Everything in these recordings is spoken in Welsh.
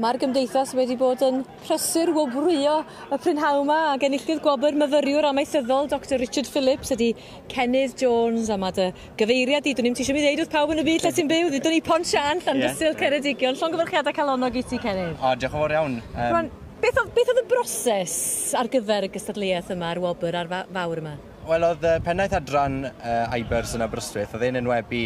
Mae'r gymdeithas wedi bod yn prysur wobrwyo y prynhawn 'ma ag enillydd gwobr myfyriwr amaethyddol Doctor Richard Phillips ydi Cennydd Jones a ma' dy gyfeiriad di dwn i'm ti isio mi ddeud wrth pawb yn y byd lle ti'n byw ddudwn ni Pont Siân Llandysul Ceredigion. Llongyfarchiada calonnog i ti Cennydd. O diolch yn fawr iawn. Yym. Rwan beth o'dd beth o'dd y broses ar gyfer y gystadleuaeth yma a'r wobr a'r fa- fawr yma? Wel o'dd pennaeth adran IBERS yn Aberystwyth o'dd e'n enwebu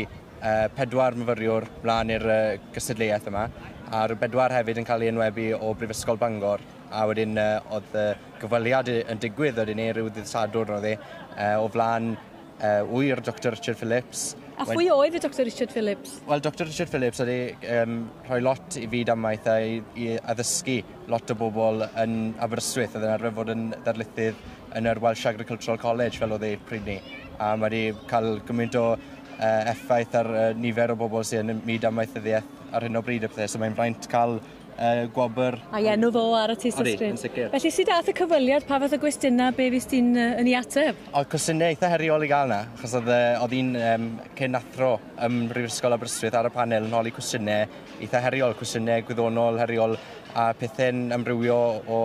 pedwar myfyriwr mlan i'r gystadleuaeth yma a'r bedwar hefyd yn cael ei enwebu o Brifysgol Bangor a wedyn o'dd y gyfweliad yn digwydd wedyn 'ny ryw ddydd Sadwrn o'dd e o flan ŵyr Doctor Richard Phillips. A phwy oedd y Doctor Richard Phillips? Wel Doctor Richard Phillips oedd e rhoi lot i fyd amaeth a i addysgu lot o bobl yn Aberystwyth. Oedd e'n arfer fod yn ddarlithydd yn yr Welsh Agricultural College fel oedd e pryd 'ny. A mae wedi cael gymaint o effaith ar nifer o bobl sydd yn myd amaethyddiaeth ar hyn o bryd a pethau, so mae'n fraint cael gwobr. A'i enw fo ar y tystysgrif. Odi, yn sicr. Felly sut ath y cyfweliad, pa fath o gwestiynau, be fues ti'n yn ei ateb? Oedd cwestiynau eitha heriol i gael na, achos oedd, oedd un cyn athro ym Mhrifysgol Aberystwyth ar y panel yn holi cwestiynau eitha heriol, cwestiynau gwyddonol heriol a pethau'n amrywio o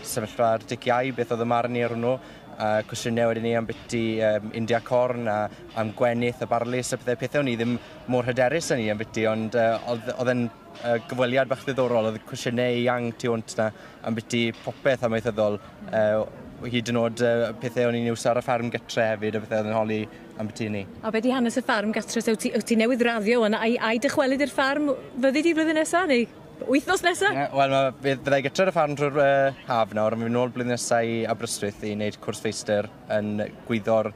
sefyllfa'r diciau, beth oedd y marn i ar hwnnw, a cwestiynau wedyn ni ambiti India Corn a am gwenith a barlys a pethau, pethau o'n i ddim mor hyderus yn ni ambiti, ond oedd e'n gyfweliad bach ddiddorol, oedd cwestiynau eang tu hwnt na ambiti popeth amaethyddol, hyd yn oed pethau o'n i'n iwso ar y fferm gytre hefyd a pethau oedd yn holi ambiti ni. A be di hanes y ffarm gatre? So, wyt ti newydd raddio wan, ai dychwelyd i'r ffarm fyddi di flwyddyn nesa, neu wythnos nesa? Yeah, wel, byddai gytre ar y ffarm drwy'r haf nawr, a mi'n ôl blwyddyn nesa i Aberystwyth i wneud cwrs feistr yn gwyddor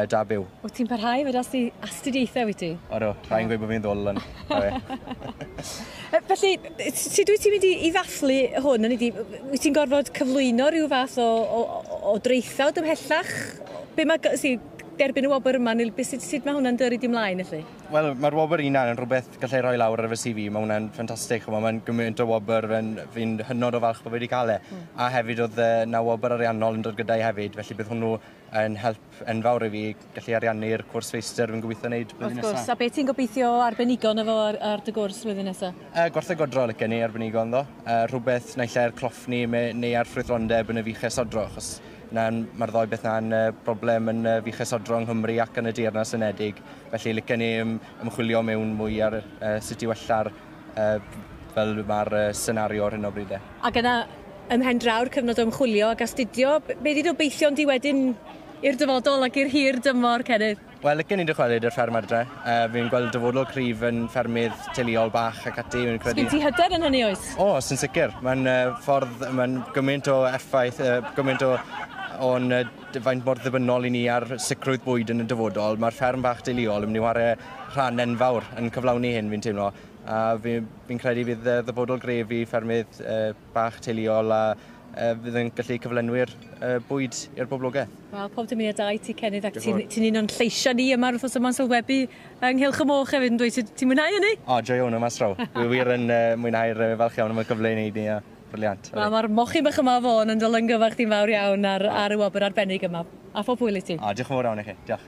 da byw. Wyt ti'n parhau fod astudiaethau wyt ti? Odw, rhaid gweud bod fi'n ddwl yn. Felly, sut wyt ti'n mynd i ddathlu hwn? Hynny ydi, wyt ti'n gorfod cyflwyno rhyw fath o draethawd ymhellach? Be mae si, derbyn y wobr yma, neu sut mae hwnna'n dyrru di mlaen, felly? Wel, mae'r wobr hunan yn rhywbeth gallai roi lawr ar fy CV, mae hwnna'n ffantastig, mae'n gymaint o wobr, fi'n hynod o falch bod fi wedi cael e. A hefyd oedd na wobr ariannol yn dod gyda'i hefyd, felly bydd hwnnw yn help enfawr i fi gallu ariannu'r cwrs feistr fi'n gobeithio wneud blwyddyn nesaf. Wrth gwrs, a beth ti'n gobeithio arbenigo yno fo ar dy gwrs blwyddyn nesaf? Gwartheg godro licen ni arbenigo ynddo. Rhywbeth naill ai ar cloffni neu ar ffrwythlondeb yn y fuches odro, achos mae'r ddoi beth na'n broblem yn fuches odro yng Nghymru ac yn y Deyrnas Unedig. Felly licen ni ymchwilio mewn mwy ar sut i wella'r fel mae'r senario ar hyn o bryd. Ac yna, ym mhen draw'r cyfnod o ymchwilio ac astudio, be di obeithion di wedyn i'r dyfodol ac i'r hir dymor, Cennydd? Wel, licen i dychwelyd i'r fferm adre. Fi'n gweld dyfodol cryf yn ffermydd teuluol bach ac ati. Fi'n credu... Sgyn ti hyder yn hynny oes? O, sy'n sicr. Mae'n ffordd, mae'n gymaint o effaith, gymaint o o'n faint mor ddibynnol i ni ar sicrwydd bwyd yn y dyfodol. Mae'r fferm bach deuluol yn mynd i whare rhan enfawr yn cyflawni hyn, fi'n teimlo. A fi'n credu fydd ddyfodol gref i ffermydd bach teuluol a fydd yn gallu cyflenwi'r bwyd i'r boblogaeth. Wel, pob dymuniad da i ti, Cennydd, ac ti'n un o'n lleisiau ni yma wrth yma'n sylwebu ynghylch y moch hefyd, yn dweud, ti'n mwynhau hynny? O, joio hwnna mas draw. Dwi wir yn mwynhau'r falch iawn am y cyfle i wneud ni, a brilliant. Wel, mae'r mochyn bach yma fôn yn dylyngyfarch ti'n fawr iawn ar y wobr arbennig yma. A phob hwyl i ti. O, diolch yn fawr iawn i chi. Diolch.